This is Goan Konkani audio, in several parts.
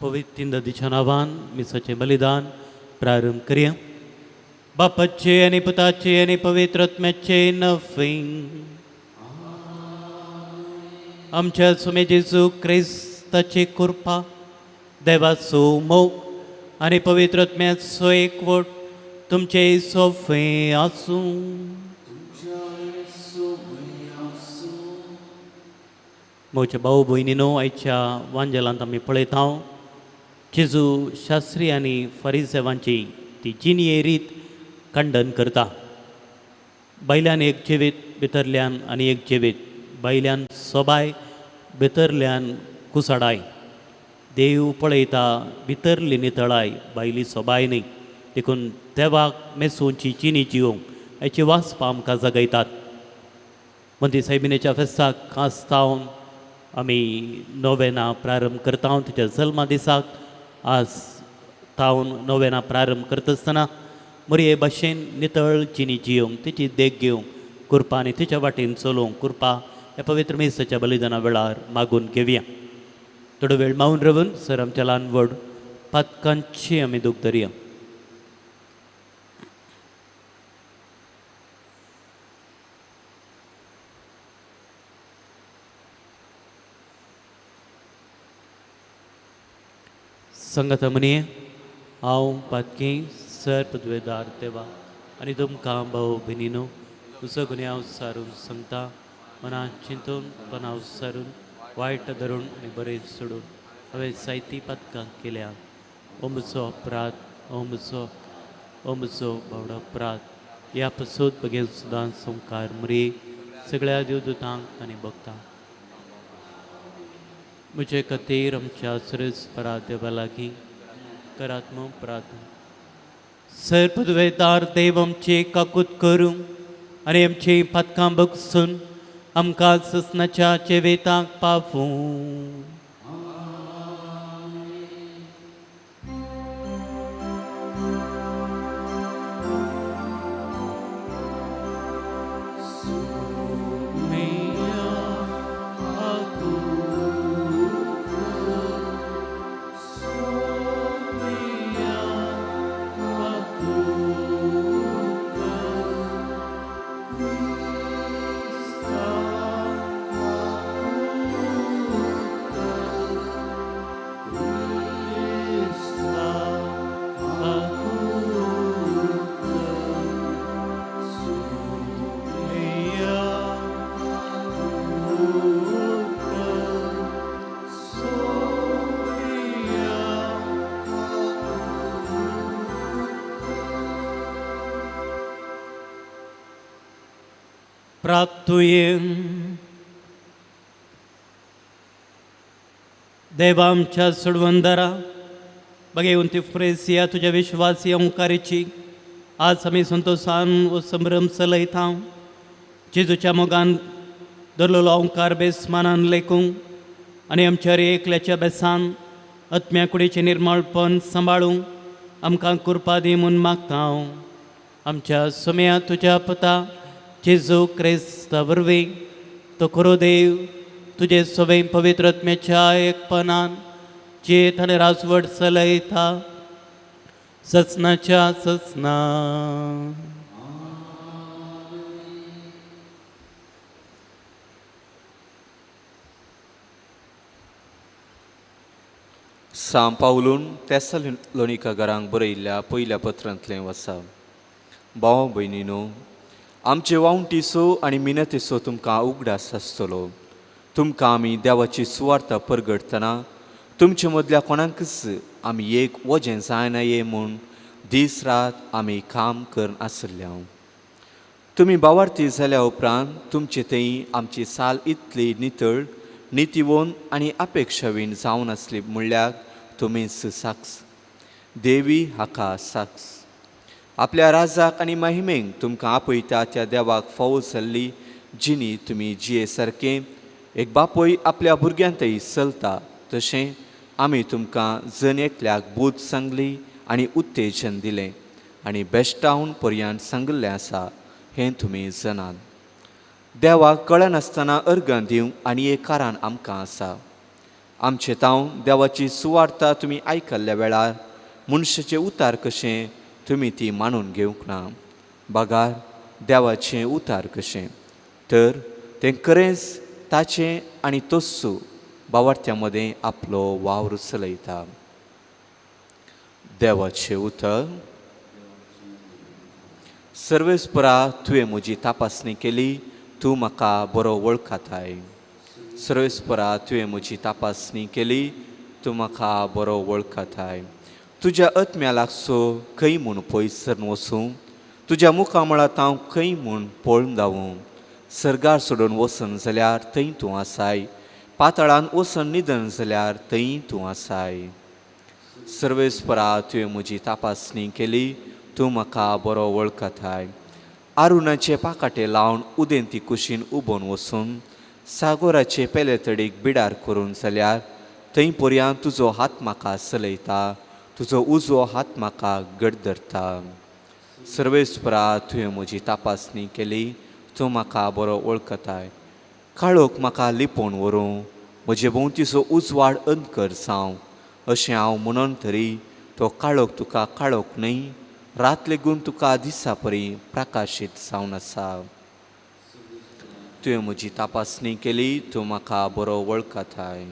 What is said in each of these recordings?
पवित्र नदीच्या नांवान मिसाचें बलिदान प्रारंभ करया. बापाचे आनी पुताचे आनी पवित्र आत्म्याचे नफे. आमच्या सुमे जेजू क्रिस्ताची कृपा, देवाचो मोग आनी पवित्र आत्म्याचो एकवट तुमचे सोफे आसूं. म्हज्या भाऊ भयणीनो, आयच्या वांजेलांत आमी पळयता जेजू शास्त्री आनी फरिसेवांची ती जिणये रीत खंडन करता. भायल्यान एक जिवीत, भितरल्यान आनी एक जिवीत. भायल्यान सोबाय, भितरल्यान कुसाडाय. देव पळयता भितरली नितळाय, भायली सोबाय न्ही. देखून देवाक मेसोवची जिणी जिवंक हाची वाचपां आमकां जगयतात. मंत्री सायबिणीच्या फेस्ताक खास तावन आमी नोवेना प्रारंभ करता. तिच्या जल्मा दिसाक आज तावन नोवेना प्रारंभ करता आसतना मरये भाशेन नितळ जिणी जियोंक, तिची देख घेवंक कृपा आनी तिच्या वाटेन चलोवंक कृपा ह्या पवित्र मिसाच्या बलिदाना वेळार मागून घेवया. थोडो वेळ मावन रावून सर आमच्या ल्हान व्हड पातकांची आमी दूख धरया. संगत म्हणी, हांव पातकी सर पदवेदार देवा आनी तुमकां भाव भयणीनो तुजो गुन्यांव सारून सांगता. मनात चिंतून पनाव सारून, वायट धरून आनी बरें सोडून हांवें जायतीं पातकां केल्या. ओ म्हजो अपराध, ओ म्हजो, ओ म्हजो बावडो अपराध. ह्या पसूत बगेल सुद्दां संवकार मुरी, सगळ्या देवदूतांक आनी भक्तांक म्हजे खातीर आमच्या सरस परा देवा लागीं करात म्हूण प्रार्थना. सर पदवेदार देव आमची काकूत करूं आनी आमची पातकां बगसून आमकां ससनाच्या जिविताक पावूं. प्राप्तुये. देवा आमच्या सोडवंदरा, बघेवन ती फ्रेसिया तुज्या विश्वासी ओंकारीची आज आमी संतोशान वो संभ्रम चलयता. जेजूच्या मोगान धरलेलो ओंकार बेसमानान लेखूंक आनी आमच्या एकल्याच्या बेसान आत्म्या कुडीचें निर्मळपण सांबाळूंक आमकां कृपा दी म्हूण मागता हांव. आमच्या सुम्या तुज्या पुता जेजू क्रिस्ता वरवीं, तो खरो देव, तुजे सवय पवित्र आत्म्याच्या एकपणान जेत आनी राजवट चलयता सचनाच्या सचना. सां पावलून तेसलोनिकारांक बरयल्ल्या पयल्या पत्रांतलें वसा. भाव भयणीनो, आमचे वावंटीचो आनी मिनतेचो तुमकां उगडास आसतलो. तुमकां आमी देवाची सुवार्ता परगटतना तुमचे मदल्या कोणाकच आमी एक वजें जायना ये म्हूण दीस रात आमी काम करून आसले. तुमी बावार्थी जाल्या उपरांत तुमचे थंय आमची साल इतली नितळ, नितीवोन आनी अपेक्षावीण जावन आसली म्हणल्यार तुमीच साक्ष, देवी हाका साक्ष. आपल्या राजाक आनी महिमेक तुमकां आपयता त्या देवाक फावो जाल्ली जिणी तुमी जिये सारकें एक बापूय आपल्या भुरग्यांतय चलता तशें आमी तुमकां जण एकल्याक बूद सांगली आनी उत्तेजन दिलें आनी बेश्टावन पर्यंत सांगिल्लें आसा हें तुमी जनात. देवाक कळनासतना अर्गां दिवंक आनी एक कारण आमकां आसा. आमचे तांव देवाची सुवार्ता तुमी आयकल्ल्या वेळार मनशाचें उतार कशें तुमी ती मानून घेवंक ना, बगार देवाचें उतार कशें, तर तें खरेंच ताचें आनी तस्सू बावार्थ्या मदें आपलो वावर चलयता. देवाचें उतर. सर्वेस्परा तुवें म्हजी तपासणी केली, तूं म्हाका बरो वळखताय. सर्वेस्परा तुवें म्हजी तपासणी केली, तूं म्हाका बरो वळखताय. तुज्या आत्म्या लागसो खंय म्हूण पयस सरन वचूं, तुज्या मुखामळांत हांव खंय म्हूण पळून धांवूं. सर्गार सोडून वचन जाल्यार थंय तूं आसाय, पातळान वचन निदन जाल्यार थंय तूं आसाय. सर्वेस्परा तुवें म्हजी तपासणी केली, तूं म्हाका बरो वळखताय. आरुणाचे पाकाटे लावन उदेंती कुशीन उबोन वचून सागोराचे पेले तडीक बिडार करून जाल्यार थंय पर्यांत तुजो हात म्हाका चलयता, तुजो उजवो हात म्हाका घट धरता. सर्वेस्परा तुवें म्हजी तपासणी केली, तूं म्हाका बरो वळखताय. काळोख म्हाका लिपोवन व्हरूं, म्हजे भोंवतीचो उजवाड अंतकर जावं अशें हांव म्हणून तरी तो काळोख तुका काळोख न्हय, रात लेगून तुका दिसा परी प्रकाशीत जावन आसा. तुवें म्हजी तपासणी केली, तूं म्हाका बरो वळखताय.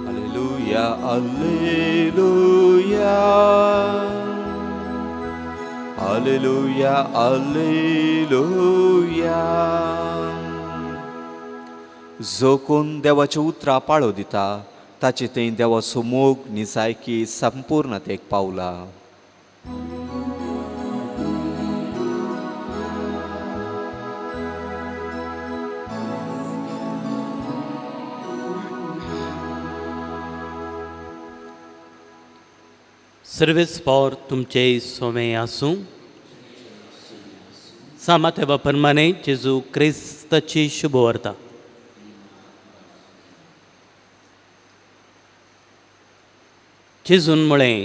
Alleluia, alleluia, alleluia, alleluia. जो कोण देवाच्या उतरां पाळो दिता ताचे थंय देवाचो मोग निजायकी संपूर्णतेक पावला. सर्वेस्पोर तुमचे सोमे आसूं. सामातेवा प्रमाणे जेजू क्रिस्ताची शुभवार्ता. जेजून म्हळें,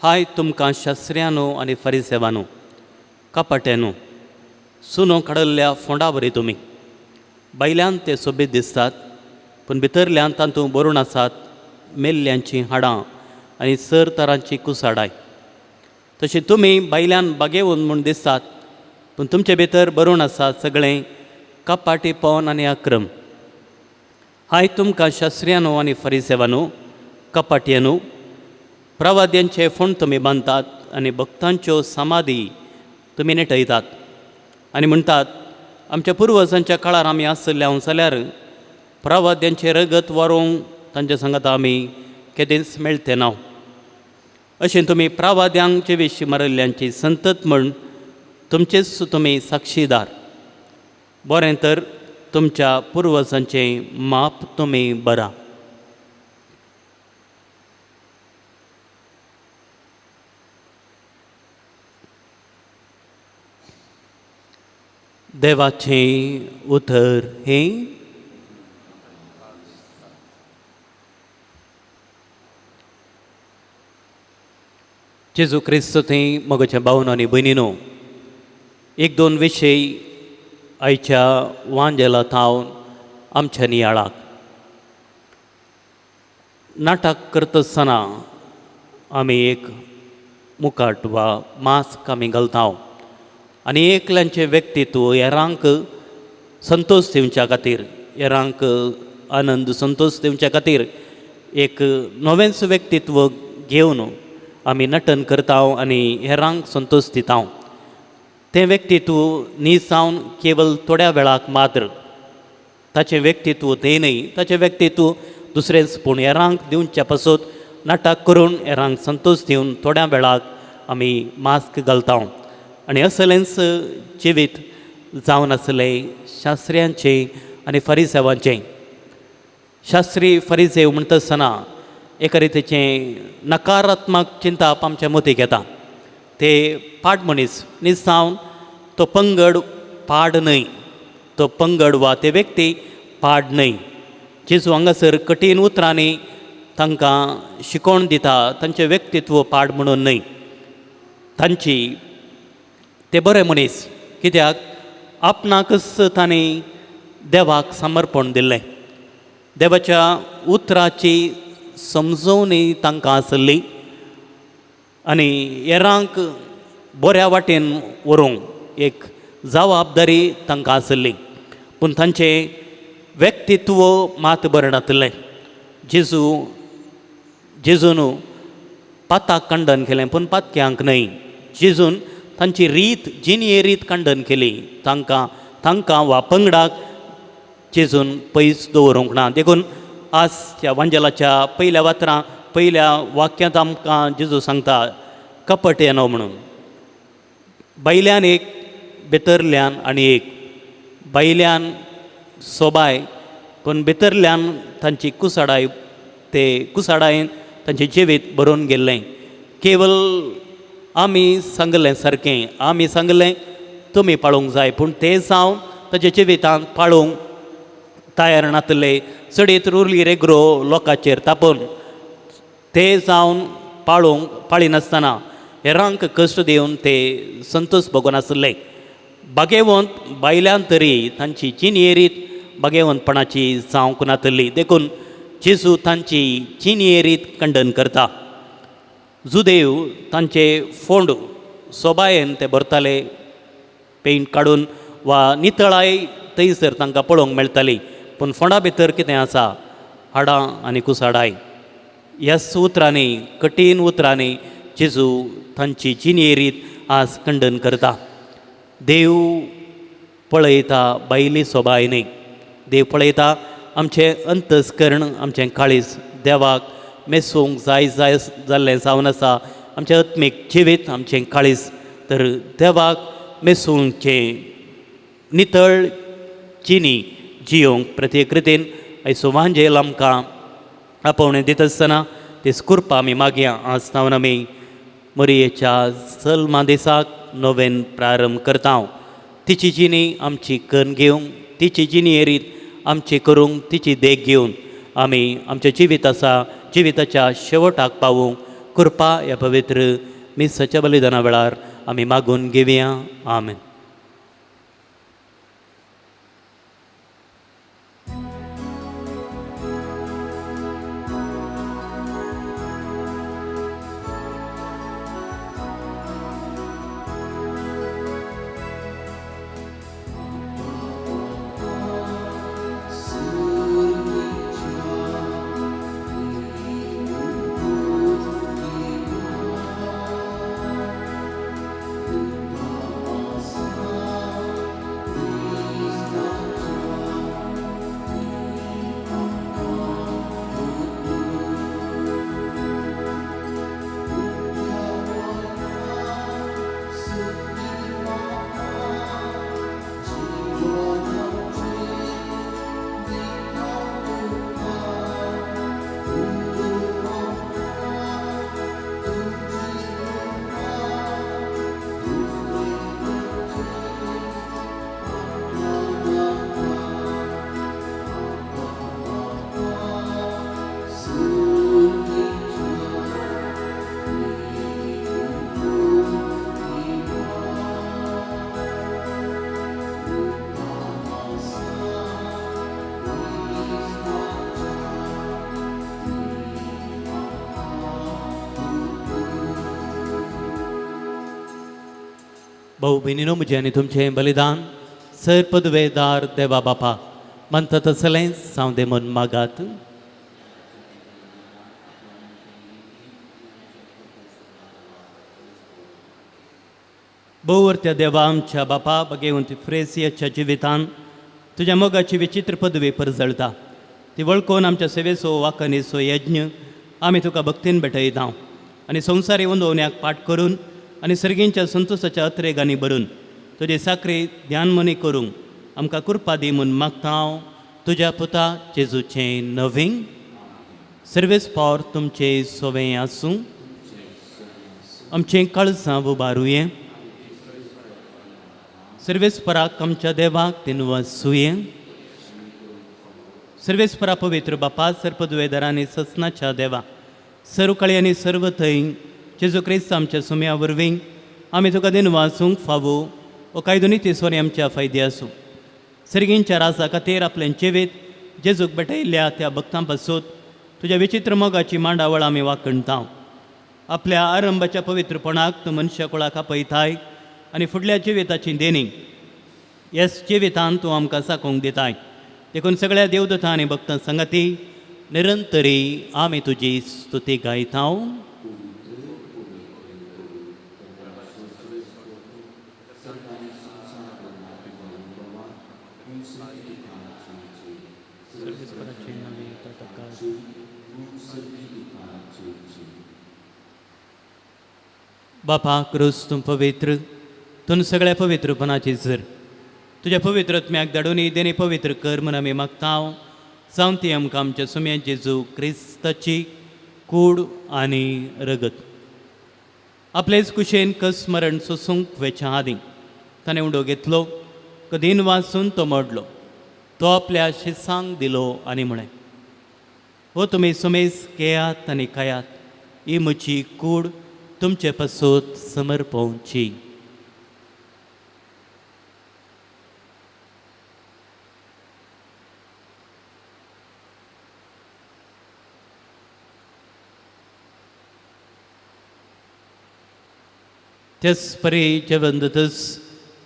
हाय तुमकां शास्त्र्यानो आनी फरिसेवानो, कपाट्यानो, सुनो काडल्ल्या फोंडा बरी तुमी. भायल्यान ते सोबीत दिसतात, पूण भितरल्यान तातूंत भरून आसात मेल्ल्यांचीं हाडां आनी सर तरांची कुसाडाय. तशें तुमी भायल्यान बागेवन म्हूण दिसतात, पूण तुमचे भितर भरून आसा सगळें कपाटीपण आनी अक्रम. हाय तुमकां शास्त्र्यानो आनी फरिसेवानो, कपाटयानो, प्रवाद्यांचे फोंड तुमी बांदतात आनी भक्तांच्यो समाधी तुमी नेटयतात आनी म्हणटात, आमच्या पुर्वजांच्या काळार आमी आसले हांव जाल्यार प्रवाद्यांचें रगत वारोवंक तांच्या सांगात आमी केदेंच मेळते ना. अशें तुमी प्रवाद्यांक जिवेशी मारिल्ल्यांची संतत म्हण तुमचेच तुमी साक्षीदार. बरें तर तुमच्या पुर्वजांचें माप तुमी बरा. देवाचें उतर हें. जेजू क्रिस्त थंय मगोच्या भावन आनी भयणीनो, एक दोन विशय आयच्या वांजेला थावन आमच्या नियाळाक. नाटक करता आसतना आमी एक मुखाट वा मास्क आमी घालता आनी एकल्यांचें व्यक्तित्व हेरांक संतोश दिवच्या खातीर, हेरांक आनंद संतोश दिवच्या खातीर एक नवेंच व्यक्तित्व घेवन आमी नटन करता आनी हेरांक संतोश दिता. तें व्यक्तित्व न्ही जावन केवल थोड्या वेळाक मात्र ताचें व्यक्तित्व तें न्हय, ताचें व्यक्तित्व दुसरेंच, पूण हेरांक दिवच्या पासत नाटक करून हेरांक संतोश दिवन थोड्या वेळाक आमी मास्क घालता. आनी असलेंच जिवीत जावन आसलें शास्त्र्यांचें आनी फरिसेवांचें. शास्त्री फरिसेव म्हणटा आसतना एका रितीचें नकारात्मक चिंताप आमच्या मतीक येता. ते पाड मनीस निजावन तो पंगड पाड न्हय, तो पंगड वा ते व्यक्ती पाड न्हय. जेजू हांगासर कठीण उतरांनी तांकां शिकोवण दिता, तांचें व्यक्तित्व पाड म्हणून न्हय, तांची ते बरे मनीस. कित्याक आपणाकच तांणी देवाक समर्पण दिल्लें. देवाच्या उतराची समजवणी तांकां आसली आनी हेरांक बऱ्या वाटेन व्हरूंक एक जबाबदारी तांकां आसली, पूण तांचें व्यक्तित्व मात बरें नासलें. जेजून पाताक खंडन केलें पूण पातक्यांक न्हय. जेजून तांची रीत जिणये रीत खंडन केली. तांकां तांकां वा पंगडाक जेजून पयस दवरूंक ना. देखून आज त्या वांजेलाच्या पयल्या वात्रां पयल्या वाक्यांत आमकां जेजू सांगता कपट येनो म्हणून. भायल्यान एक, भितरल्यान आनी एक. भायल्यान सोबाय पूण भितरल्यान तांची कुसाडाय, ते कुसाडायेन तांचें जिवीत भरून गेल्लें. केवल आमी सांगलें सारकें, आमी सांगलें तुमी पाळूंक जाय, पूण ते जावन ताच्या जिवितांत पाळूंक तयार नातले. चडीत रुली रेग्रो लोकांचेर तापोवन ते जावन पाळूंक पाळिनासतना हेरांक कश्ट दिवन ते संतोश भोगून आसले. बागेवंत बायल्यान तरी तांची जिणेरीत बागेवंतपणाची जावंक नातली. देखून जेजू तांची जिणेरीत खंडन करता. जुदेव तांचे फोंड सोबायेन ते भरताले पेंट काडून वा नितळाय थंयसर तांकां पळोवंक मेळटाली, पूण फोंडा भितर कितें आसा? हाडां आनी कुसाडाय. ह्याच उतरांनी, कठीण उतरांनी जेजू तांची जिणेरीत आज खंडन करता. देव पळयता बायली सोबाय न्हय, देव पळयता आमचें अंतस्कर्ण, आमचें काळीज देवाक मेसूंक जाय जाय जाल्लें जावन आसा. आमचें आत्मीक जिवीत, आमचें काळीज तर देवाक मेसूंचें नितळ जिणी जियोंक प्रत्येक रितीन आयचो वांजेल आमकां आपोवणें दिता आसतना तीच कृपा आमी मागया. आज जावन आमी मरियेच्या जल्मा दिसाक नवेन प्रारंभ करता. तिची जिणी आमची करून घेवंक, तिची जिणी रीत आमची करूंक, तिची देख घेवन आमी आमच्या जिवीत आसा जिविताच्या शेवटाक पावूंक कृपा ह्या पवित्र मिसाच्या बलिदाना वेळार आमी मागून घेवया. आमेन. भाऊ भयणीनो, म्हजें आनी तुमचें बलिदान सर पदवेदार देवा बापा मानता तसलें जावं दे म्हूण मागात. भोवरत्या देवा आमच्या बापा, बगेवंत फ्रेसियाच्या जिवितान तुज्या मोगाची विचित्र पदवी परजळटा. ती वळखून आमच्या सेवेचो वाकनेचो यज्ञ आमी तुका भक्तीन भेटयता आनी संवसारी वंदोवण्याक पाठ करून आनी सर्गींच्या संतोशाच्या अत्रेगांनी भरून तुजे साखरे ध्यानमनी करूंक आमकां कृपा दी म्हूण मागता हांव तुज्या पुता जेजूचें नवीन. सर्वेस पावर तुमचे सोवें आसूं. आमचें काळजां उबारुये. सर्वेस्पराक आमच्या देवाक दिनवासुये. सर्वेस्परा पवित्र बापा, सर्पदुवेदार आनी ससनाच्या देवा, सर्व काळी आनी सर्व थंय जेजू क्रिस्त आमच्या सुम्या वरवीं आमी तुका दिनवासूंक फावो हो कायदो नितीसो आनी आमच्या फायदे आसूं. सर्गींच्या राजा खातीर आपलें जिवीत जेजूक भेटयल्ल्या त्या भक्तां पासून तुज्या विचित्र मोगाची मांडावळ आमी वाखणता. आपल्या आरंभाच्या पवित्रपणाक तूं मनशा कुळाक आपयताय आनी फुडल्या जिविताची देणी येस जिवितान तूं आमकां साकोवंक दिताय. देखून सगळ्या देवदूतां आनी भक्तां संगती निरंतरी आमी तुजी स्तुती गायता. बापा क्रूस तूं पवित्र, तूं सगळ्या पवित्रपणाची जर तुज्या पवित्र आत्म्याक धाडून ही देणी पवित्र कर म्हूण आमी मागता. जावन ती आमकां आमच्या सुम्या जेजू क्रिस्ताची कूड आनी रगत आपलेच कुशेन कस मरण सोसूंक वेच्या आदीं ताणें उडो घेतलो, कदीन वाचून तो मोडलो, तो आपल्या शिसांक दिलो आनी म्हळें, हो तुमी सुमेस घेयात आनी खायात, ही म्हजी कूड तुमचे पासून समर्पोवची. त्याच परी जेवण जातच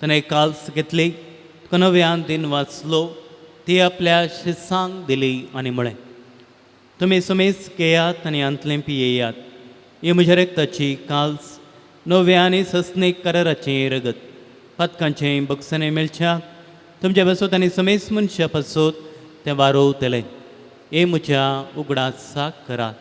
ताणें काल्स घेतली, तुका नव्यान दिन वाचलो, ती आपल्या शिसांक दिली आनी म्हळें, तुमी सुमेस घेयात आनी हांतलें पियेयात, ही म्हज्या रक्ताची काल्स नव्या आनी सस्नीक कराराचें रगत पातकांचें बक्षणें मेळच्या तुमच्या पासत आनी समेस मनशा पासत तें वारोवतलें. हे म्हज्या उगडासाक करात.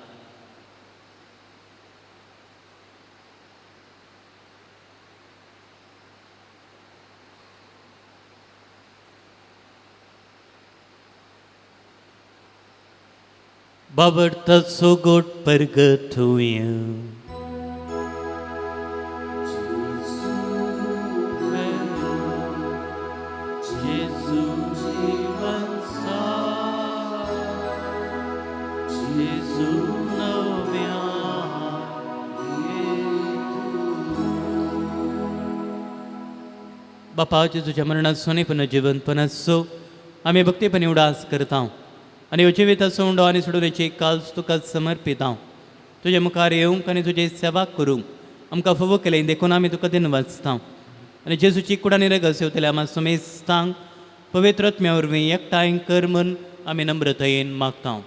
बाबडताचो गोट परगतुया. जेजू जीवन जेजू नव्या. बापा जेजूच्या मरणाचो आनी पुनर्जिवनपणाचो आमी भक्तीपणी उडास करता आनी ह्यो जिविताचो उंडो आनी सोडोवण्याची काल्स तुका समर्पिता. तुजे मुखार येवंक आनी तुजी सेवा करूंक आमकां फावो केलें देखून आमी तुका दिन वाचता आनी जेजूची कुडानी आनी रगत सेवतल्या आमा समेस्तांक पवित्र आत्म्या वरवीं एकठांय कर म्हूण आमी नम्रतायेन मागता.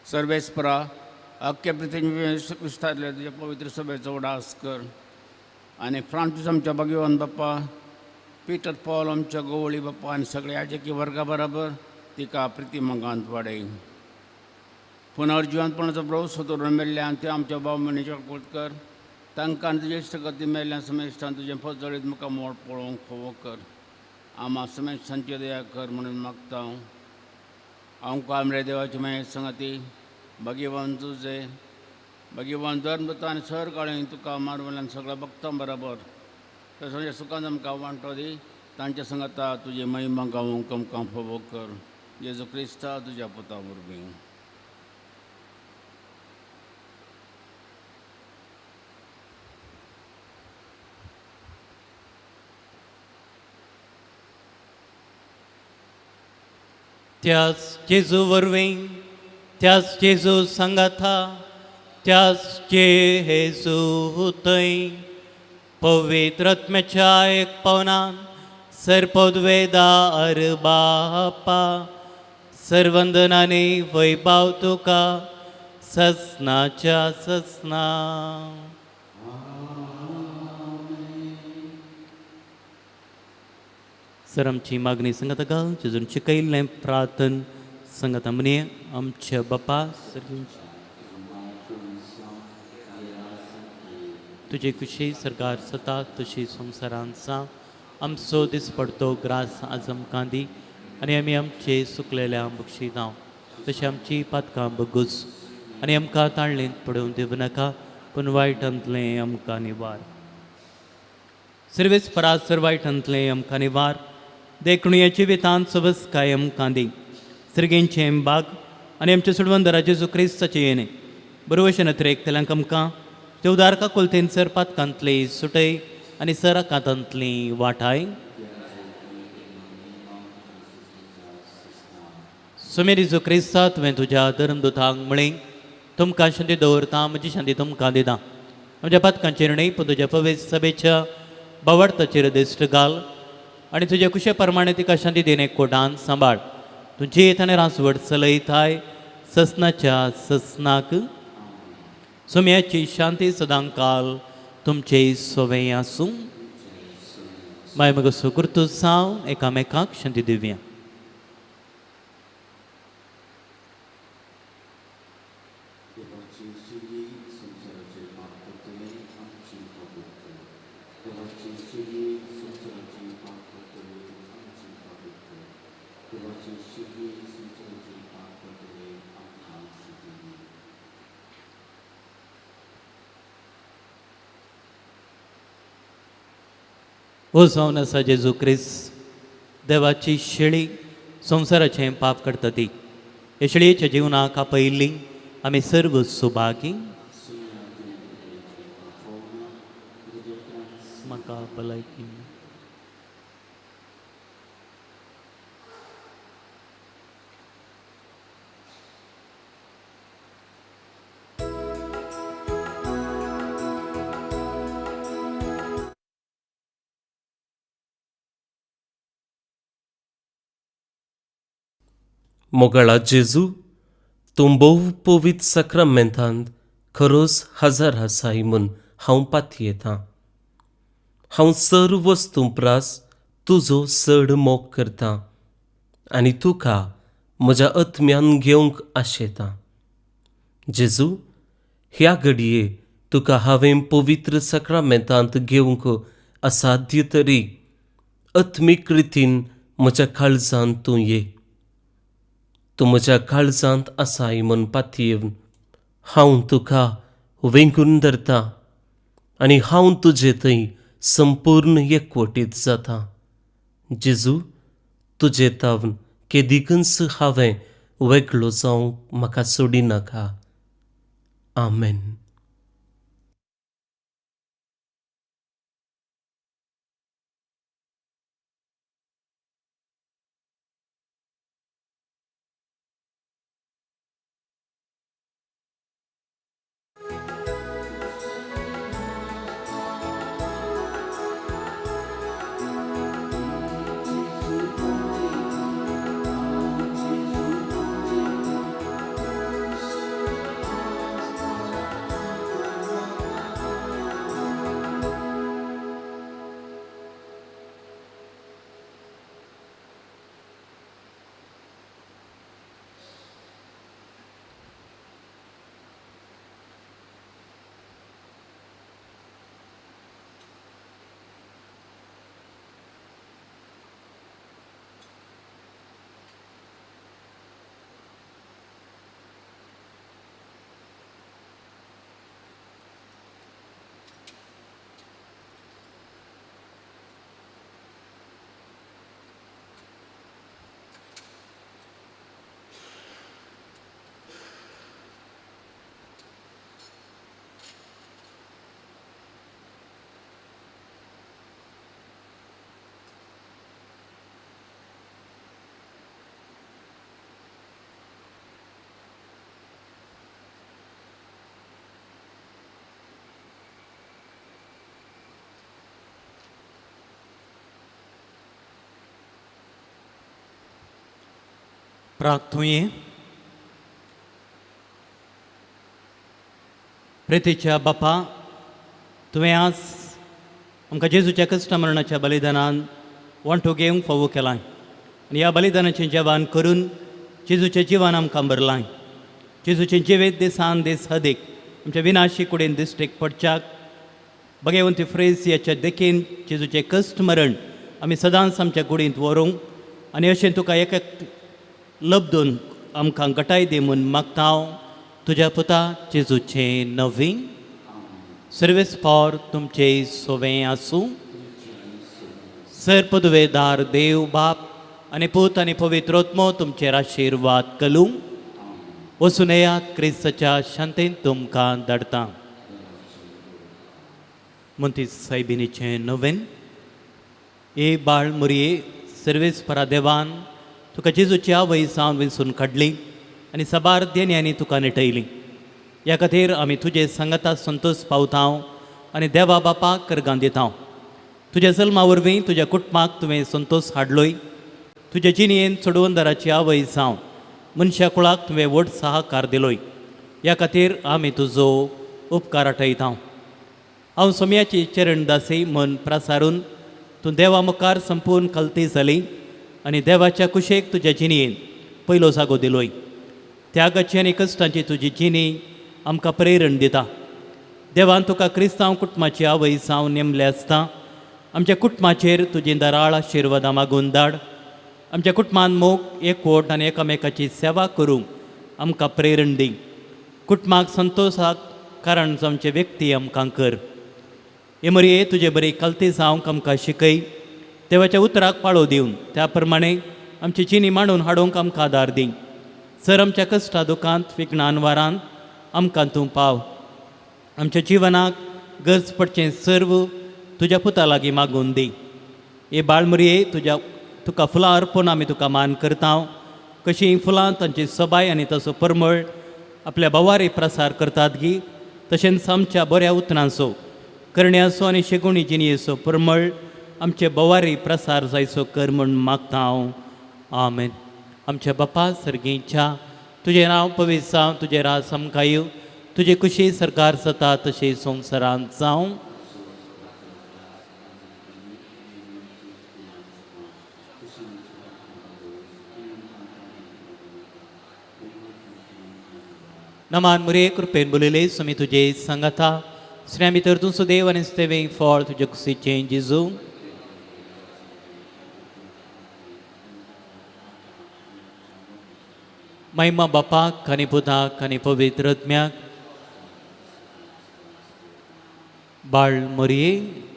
सर्वेस्परा अख्ख्या पृथ्वी विस्तारल्या तुज्या पवित्र सभेचो उडास कर आनी फ्रांसीस आमच्या भगवान बाप्पा, पिटर पॉल आमच्या गोवळी बाप्पा आनी सगळ्या याजकी वर्गा बराबर तिका प्रिती मंगांत वाडय. पुनर्जिवंतपणाचो भरोसो दवरून मेल्ल्यान ते आमच्या भाव भयणीच्या कोत कर, तांकां आनी तुजे इश्टगती मेल्ल्यान समेस्तान तुजें फजळीत मुखार मोड पळोवंक फावो कर. आमा समेस्तांची दया कर म्हणून मागता. आमकां आमरे देवाची मागीर संगती भगवान तुजे भगवान धर्म आनी सर काळें तुका मारवल्यान सगळ्या भक्तां बराबर तशें सुखान आमकां वांटो दी, तांच्या संगता तुजी महिमा गावंक आमकां फावो कर. जेजू क्रिस्ता तुज्या पुता वरवीं. त्याच जेजू वरवीं, त्याच जेजू सांगाता, त्याच जेजू थंय पवित्र आत्म्याच्या एक पावनान सरपदवेदा बापा सर्वंदनाने वैभाव तुका ससनाच्या ससना. सर आमची मागणी संगत घाल जेजून शिकयल्लें प्रार्थन संगत म्हणे आमच्या बापा सर्गींची तुजे कुशी सरकार सता तशी संवसारान सा आमचो दीस पडतो ग्रास आज आमकां दी आनी आमी आमचे सुकलेल्या बक्षितां तशें आमची पातकां बगूस आनी आमकां ताळणेंत पडोवंक दिवं नाका पूण वायटांतलें आमकां निवार. सर्वेच परासर वायटांतलें आमकां निवार देखून ह्या जिवितांत सवसकाय आमकां दी. सर्गेंचें बाग आनी आमच्या सोडवंदरा जेजू क्रिस्ताचे येणे बरोवशेन अत्रेक आमकां ते उदार काकुलतेन सर पातकांतली सुटय आनी सर कातांतली वाठाय. सुमेर जेजू क्रिस्ता तुवें तुज्या धर्मदुतांक म्हळें तुमकां शांती दवरता म्हजी शांती तुमकां दिता. आमच्या पातकांचेर न्हय पूण तुज्या पवित्र सभेच्या बावडताचेर दिश्ट घाल आनी तुज्या कुशे प्रमाणे तिका शांती दिवन एक कोटान सांबाळ. तूं जियेत आनी रासवट चलयताय ससनाच्या ससनाक. सुम्याची शांती सदांकाल तुमचे सोवे आसूं. माय मगो सुकृत जावन एकामेकाक शांती दिवया. हो जावन आसा जेजू क्रिस्त देवाची शेळी संवसाराचें पाप करता ती ह्या शेळयेच्या जिवनाक आपयल्ली आमी सर्व सुभागी. म्हाका भलायकी. मोगाळा जेजू, तूं भोव पवित्र साक्रामेंतांत खरोच हजर आसाय म्हूण हांव पातयेतां. हांव सर्व वस्तूं प्रास तुजो चड मोग करतां आनी तुका म्हज्या आत्म्यान घेवंक आशेतां. जेजू, ह्या घडये तुका हांवें पवित्र साक्रामेंतांत घेवंक असाध्य तरी आत्मीक रितीन म्हज्या काळजांत तूं ये. तूं म्हज्या काळजांत आसाय म्हूण पातयेवन हांव तुका वेंगून धरतां आनी हांव तुजे थंय संपूर्ण एकवटीत जाता. जेजू, तुजे तावन केदिकूच हांवें वेगळो जावंक म्हाका सोडिनाका. आमेन. प्रार्थुये. प्रेतीच्या बापा, तुवें आज आमकां जेजूच्या कश्ट मरणाच्या बलिदानान वांटो घेवंक फावो केलां आनी ह्या बलिदानाचें जेवण करून जेजूचें जिवन आमकां भरलां. जेजूचें जिवेत दिसान दीस हदीक आमच्या विनाशी कुडीन दिश्टीक पडच्याक बगेवंती फ्रेज ह्याच्या देखीन जेजूचें कश्ट मरण आमी सदांच आमच्या कुडींत व्हरूंक आनी अशें तुका एक एक लब्दून आमकां गटाय दी म्हूण मागता हांव तुज्या पुता जेजूचें नवीन. सर्वेस पावर तुमचे सोवें आसूं. सर पदवेदार देव बाप आनी पूत आनी पवित्र आत्मो तुमचेर आशिर्वाद कलूं. वचून येयात, क्रिस्ताच्या शांतेन तुमकां धाडटा. मंती सायबिनीचें नवेन. ए बाळ मुरये, सर्वेस परा देवान तुका जेजूची आवय जावन विंचून काडली आनी साबार देण्यांनी तुका निटयली. ह्या खातीर आमी तुजे सांगाता संतोश पावता आनी देवा बापाक करगां दिता. तुज्या जल्मा वरवीं तुज्या कुटुंबाक तुवें संतोश हाडलोय. तुज्या जिणयेन चडवंदराची आवय जावन मनशा कुळाक तुवें व्हड सहाकार दिलोय. ह्या खातीर आमी तुजो उपकार आठयता. हांव सोम्याची चरणदासी मन प्रसारून तूं देवा मुखार संपूर्ण कलती जाली आनी देवाच्या कुशेक तुज्या जिणयेन पयलो जागो दिलोय. त्यागाची आनी कश्टांची तुजी जिणी आमकां प्रेरण दिता. देवान तुका क्रिस्तांव कुटुंबाची आवय जावन नेमले आसता आमच्या कुटुंबाचेर तुजी दराळ आशिर्वादां मागून धाड. आमच्या कुटुंबान मोग, एकवट आनी एकामेकाची सेवा करूंक आमकां प्रेरण दी. कुटुंबाक संतोशाक कारण जावचे व्यक्ती आमकां कर. हे मरये, तुजे बरी कलती जावंक आमकां शिकय. देवाच्या उतराक पाळो दिवन त्या प्रमाणे आमची चिनी मांडून हाडूंक आमकां आदार दी. सर आमच्या कश्टा दुखांत विघ्नान वारांत आमकां तूं पाव. आमच्या जिवनाक गरज पडचें सर्व तुज्या पुता लागीं मागून दी. हे बाळमुरये, तुज्या तुका फुलां अर्पून आमी तुका मान करता. कशीं फुलां तांची सोबाय आनी ताचो परमळ आपल्या भवारी प्रसार करतात गी, तशेंच आमच्या बऱ्या उतरांचो, करण्याचो आनी शेगुणी जिणयेचो परमळ आमचे भवारी प्रसार जायचो कर म्हूण मागता हांव. आमेन. आमच्या बापा सर्गीच्या, तुजें नांव पवित्र जावं, तुजें राज आमकां येवं, तुजी खुशी सरकार जाता तशी संवसारांत जावं. नमान मुरे, कृपेन बोलयले, सुमी तुजे सांगाता, स्त्रियां भितर तूं सुदेव आनी सुदेवे फळ तुजे कुशीचें जेजू. महिमा बापाक आनी पुताक आनी पवित्र आत्म्याक. बाळ मोरये,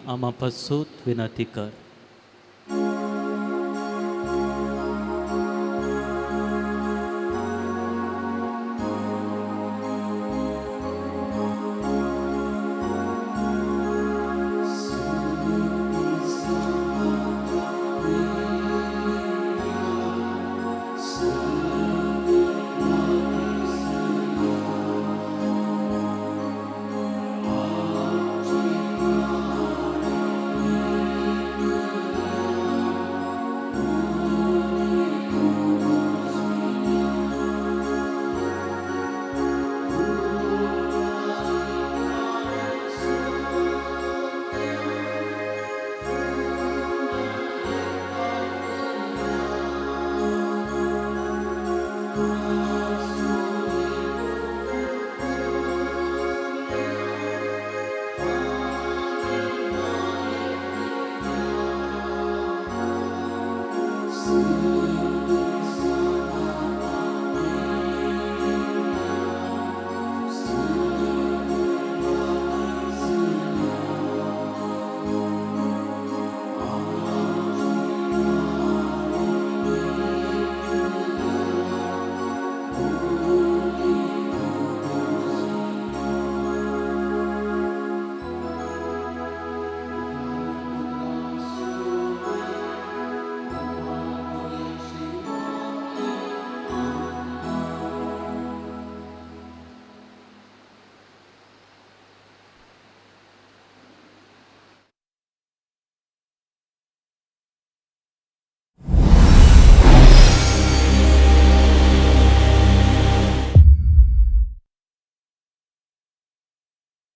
आमा पासूत विनंती कर.